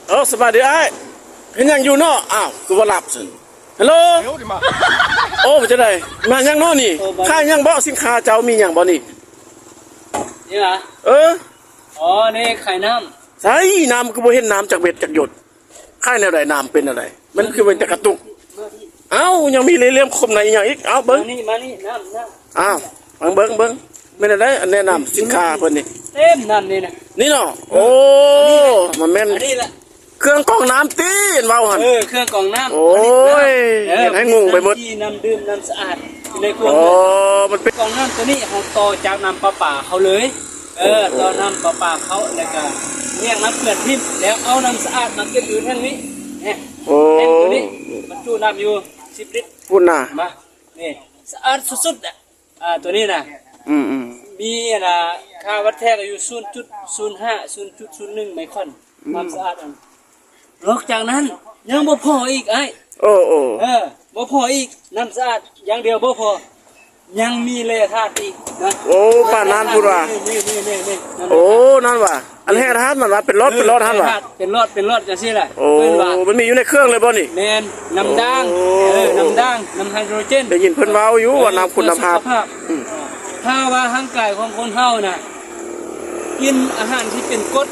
ໂອ້ ສະບາຍດີອ້າຍ ເຮັດຫຍັງຢູ່ເນາະ? ອ້າວ ຄືວ່າຫຼັບຊັ້ນ? ຮັລໂຫຼ ໂອ້ ເປັນຈັ່ງໃດ? ມາຫຍັງເນາະນີ້? ຂາຍຫຍັງເບາະ? ສິນຄ້າເຈົ້າມີຫຍັງເບາະນີ້? ນີ້ຫວາ? ເອີ ອໍ ນີ້ຂາຍນ້ຳ. ໃສ ນ້ຳຄືບໍ່ເຫັນນ້ຳຈັກເມັດຈັກຢົດ? ຂາຍແນວໃດ? ນ້ຳເປັນແນວໃດ? ມັນຄືເປັນແຕ່ກະຕຸກ. ເອົ້າ ຍັງມີເລ່ມຄົມໃນອີ່ຫຍັງອີກ? ເອົ້າ ເບິ່ງ ມານີ້ ມານີ້ ນ້ຳ ນ້ຳ. ອ້າວ ເບິ່ງ ເບິ່ງ ເບິ່ງ ແມ່ນແນວໃດ? ອັນແນະນຳສິນຄ້າເພິ່ນນີ້ ເຕັມນ້ຳນີ້ນະ. ນີ້ເນາະ? ໂອ້ ມັນແມ່ນ ອັນນີ້ລະ ເຄື່ອງກອງນ້ຳຕິ ເຫັນເວົ້າຫັ້ນ. ເອີ ເຄື່ອງກອງນ້ຳ. ໂອ້ຍ ເຮັດໃຫ້ງົງໄປໝົດ. ນ້ຳດີ ນ້ຳດື່ມ ນ້ຳສະອາດ ຢູ່ໃນຄວບ. ອໍ ມັນເປັນ ກອງນ້ຳໂຕນີ້ ເຮົາຕໍ່ຈາກນ້ຳປະປາເຮົາເລີຍ. ເອີ ຕໍ່ນ້ຳປະປາເຂົ້າ ແລ້ວກະແຍກນ້ຳເປື້ອນຖິ້ມ ແລ້ວເອົານ້ຳສະອາດມາເກັບຢູ່ແທ່ງນີ້. ແທ້ງໂຕນີ້ ບັນຈຸນ້ຳຢູ່ສິບລິດ. ພຸ້ນນະ ມາ ນີ້ ສະອາດສຸດໆ ອາ ໂຕນີ້ນະ. ອືມໆ ມີອັນນະ ຄ່າວັດແທກຢູ່ ສູນຈຸດສູນຫ້າ ສູນຈຸດສູນໜຶ່ງ ໄມຄອນ. ອືມ ຄວາມສະອາດອັນ ນອກຈາກນັ້ນຍັງບໍ່ພໍອີກອ້າຍ. ໂອ້ ໂອ້ ເອີ ບໍ່ພໍອີກ ນ້ຳສະອາດຢ່າງດຽວບໍ່ພໍ ຍັງມີແຮ່ທາດອີກນະ. ໂອ້ ປານນັ້ນພຸ້ນວ່າ. ນີ້ໆໆໆ ໂອ້ ນັ້ນວ່າ ອັນແຮ່ທາດມັນວ່າເປັນຫຼອດ ເອີ ເປັນຫຼອດຫັ້ນວ່າ. ເປັນຫຼອດ ເປັນຫຼອດຈັ່ງຊີ້ແຫຼະ. ໂອ້ ເພິ່ນວ່າ ມັນມີຢູ່ໃນເຄື່ອງເລີຍບໍ່ນີ້? ແມ່ນ ນ້ຳດ່າງ. ໂອ້ ເອີ ນ້ຳດ່າງ ນ້ຳໄຮໂດຣເຈນ. ໄດ້ຍິນເພິ່ນເວົ້າຢູ່ວ່ານ້ຳຄຸນນະພາບ. ເອີ ເພື່ອສຸຂະພາບ. ອືມ ຖ້າວ່າຮ່າງກາຍຂອງຄົນເຮົານະ ກິນອາຫານທີ່ເປັນກົດ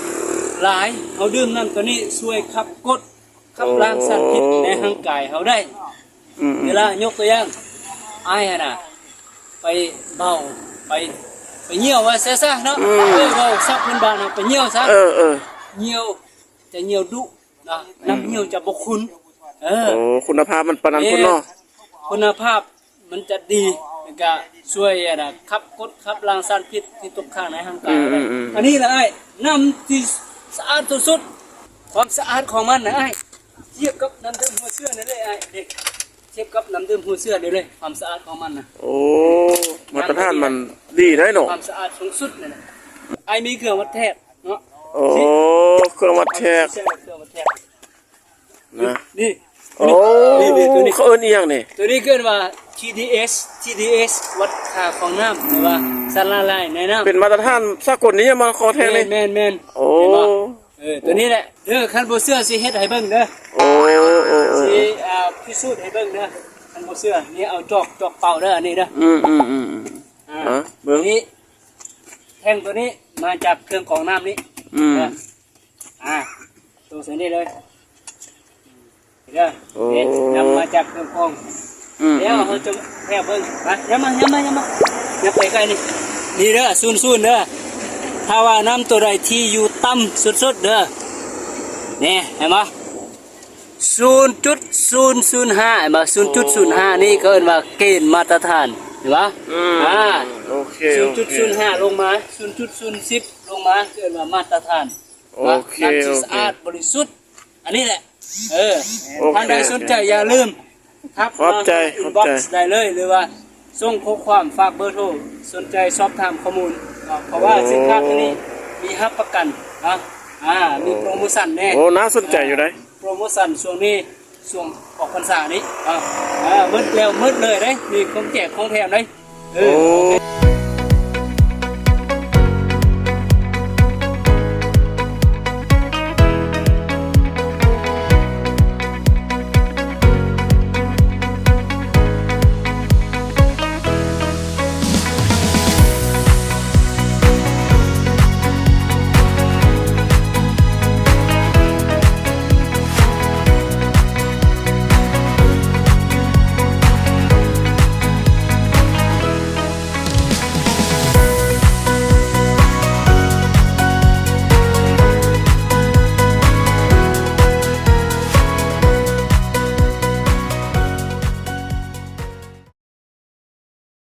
ຫຼາຍ ເຮົາດື່ມນ້ຳໂຕນີ້ຊ່ວຍຂັບກົດ ຂັບລ້າງສານພິດໃນຮ່າງກາຍເຮົາໄດ້. ອືມໆ ເວລາຍົກຕົວຢ່າງ ອ້າຍຫັ້ນນະ ໄປເບົາ ໄປ ໄປຍ່ຽວວ່າຊະຊະເນາະ. ອືມ ເອີ ເວົ້າສັບພື້ນບ້ານເຮົາ ໄປຍ່ຽວຊະ. ເອີໆ ຍ່ຽວ ຈະຍ່ຽວດຸເນາະ. ອືມ ນ້ຳຍ່ຽວຈະບໍ່ຂຸ່ນ. ເອີ ໂອ້ ຄຸນນະພາບມັນປານນັ້ນພຸ້ນເນາະ. ຄຸນນະພາບ ມັນຈະດີ ແລ້ວກະຊ່ວຍອັນນະ ຂັບກົດຂັບລ້າງສານພິດທີ່ຕົກຄ້າງໃນຮ່າງກາຍ. ອືມໆໆ ອັນນີ້ລະອ້າຍ ນ້ຳທີ່ສະອາດສຸດໆ. ຄວາມສະອາດຂອງມັນນະອ້າຍ ທຽບກັບນ້ຳດື່ມຫົວເສືອໄດ້ເລີຍອ້າຍ. ເດ້ ທຽບກັບນ້ຳດື່ມຫົວເສືອໄດ້ເລີຍ ຄວາມສະອາດຂອງມັນນະ. ໂອ້ ມາດຕະຖານມັນດີໄດ໋ເນາະ. ຄວາມສະອາດສູງສຸດເລີຍນະ. ອ້າຍມີເຄື່ອງວັດແທກເນາະ. ໂອ້ ເຄື່ອງວັດແທກ ເຄື່ອງວັດແທກ. ນະ ນີ້ ໂອ້ ນີ້ ນີ້ ໂຕນີ້ ເຂົາເອີ້ນອີ່ຫຍັງນີ້? ໂຕນີ້ເອີ້ນວ່າ ທີດີເອສ ທີດີເອສ ວັດຄ່າຂອງນ້ຳ ອືມ ຫຼືວ່າສານລະລາຍໃນນ້ຳ. ເປັນມາດຕະຖານສາກົນນີ້ ມາຂອງແທ້ນີ້. ແມ່ນໆໆ ໂອ້ ເຫັນບໍ່? ເອີ ໂຕນີ້ແຫຼະ. ເອີ ຄັນບໍ່ເຊື່ອຊິເຮັດໃຫ້ເບິ່ງເດີ. ໂອ້ ໂອ້ ໂອ້ ຊິ ອ່າ ພິສູດໃຫ້ເບິ່ງເດີ. ຄັນບໍ່ເຊື່ອ ນີ້ເອົາຈອກ ຈອກເປົ່າເດີ ອັນນີ້ເດີ. ອືມໆໆ ອ່າ ເບິ່ງ ນີ້ ແທ່ງໂຕນີ້ມາຈາກເຄື່ອງກອງນ້ຳນີ້. ອືມ ເອີ ອ່າ ໂຕໃສ່ນີ້ເລີຍເດີ. ໂອ້ ນີ້ນຳມາຈາກເຄື່ອງກອງ. ອືມ ແລ້ວເຮົາຈະແທກເບິ່ງ. ມາ ຢ່າມາ ຢ່າມາ ຢ່າມາ ຢ່າໄປໃກ້ນີ້. ນີ້ເດີ ສູນ ສູນເດີ. ຖ້າວ່ານ້ຳໂຕໃດທີ່ຢູ່ຕ່ຳສຸດໆເດີ ນີ້ ເຫັນບໍ່? ສູນຈຸດສູນສູນຫ້າ ເຫັນບໍ່? ສູນຈຸດສູນຫ້ານີ້ກໍເອີ້ນວ່າເກນມາດຕະຖານ ເຫັນບໍ່? ອືມ ອ່າ ໂອເຄ ສູນຈຸດສູນຫ້າ ໂອເຄ ລົງມາ ສູນຈຸດສູນສິບ ລົງມາ ເອີ້ນວ່າມາດຕະຖານ. ໂອເຄ ນ້ຳທີ່ສະອາດ ໂອເຄ ບໍລິສຸດ ອັນນີ້ແຫຼະ. ເອີ ໂອເຄ ທ່ານໃດສົນໃຈຢ່າລືມທັກມາ ຂອບໃຈ ອິນບັອກ ຂອບໃຈ ໄດ້ເລີຍ ຫຼືວ່າສົ່ງຂໍ້ຄວາມຝາກເບີໂທ ສົນໃຈສອບຖາມຂໍ້ມູນເນາະ. ເພາະວ່າ ໂອ້ ສິນຄ້າໂຕນີ້ມີຮັບປະກັນເນາະ. ອ່າ ມີໂປຣໂມຊັນແດ່. ໂອ້ ໜ້າສົນໃຈຢູ່ເດ. ໂປຣໂມຊັນຊ່ວງນີ້ ຊ່ວງອອກພັນສານີ້ ເອີ ເອີ ໝົດແລ້ວໝົດເລີຍເດ້ ມີຂອງແຈກຂອງແຖມເດ້. ເອີ ໂອ້ ໂອເຄ.